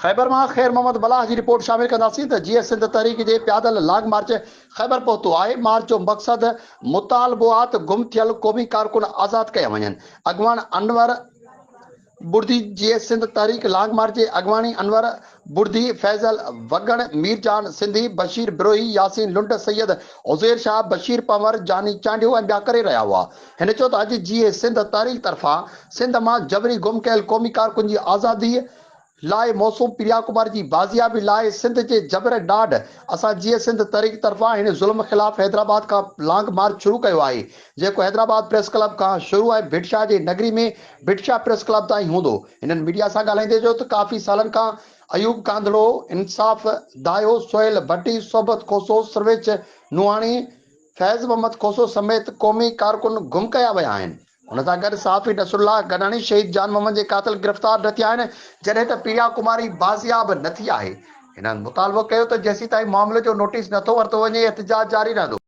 خيبر مان خير محمد ملاح جي رپورٽ شامل ڪنداسين ته جيئي سنڌ تحريڪ جي پيادل لانگ مارچ خيبر پهتو آهي، مارچ جو مقصد مطالبو آ ته گم ٿيل قومي ڪارڪن آزاد ڪيا وڃن، اڳواڻ انور بڙدي جيئي سنڌ تحريڪ لانگ مارچ جي اڳواڻي انور بڙدي، فيضل وڳڻ، مير جان سنڌي، بشير بروهي، ياسين لنڊ، سيد عزير شاهه، بشير پنهور، جاني چانڊيو ۽ ٻيا ڪري رهيا هئا. هن چيو ته اڄ جيئي سنڌ تحريڪ طرفان سنڌ مان جبري گم ڪيل قومي ڪارڪن جي آزادي لاء موسوم پريا ڪمار جي بازيابي لاء سنڌ جي جبر ڏاڍ اسان جيئي سنڌ تحريڪ طرفان هن ظلم خلاف حيدرآباد کان لانگ مارچ شروع ڪيو آهي جيڪو حيدرآباد پريس ڪلب کان شروع ۽ ڀٽ شاهه جي نگري ۾ ڀٽ شاهه پريس ڪلب تائين هوندو. هنن ميڊيا سان ڳالهائيندي چيو ته ڪافي سالن کان ايوب ڪانڌڙو، انصاف دايو، سهيل ڀٽي، صحبت کوسو، سرويچ نوحاڻي، فيض محمد کوسو سميت قومي ڪارڪن گم ڪيا ويا آهن. ان سان گڏ صحافي نصرالله گڏاڻي، شهيد جان محمد جي قاتل گرفتار نه ٿيا آهن، جڏهن ته پريا ڪماري بازياب نه ٿي آهي. هنن مطالبو ڪيو ته جيسيتائين معاملي جو نوٽيس نٿو ورتو وڃي احتجاج جاري رهندو.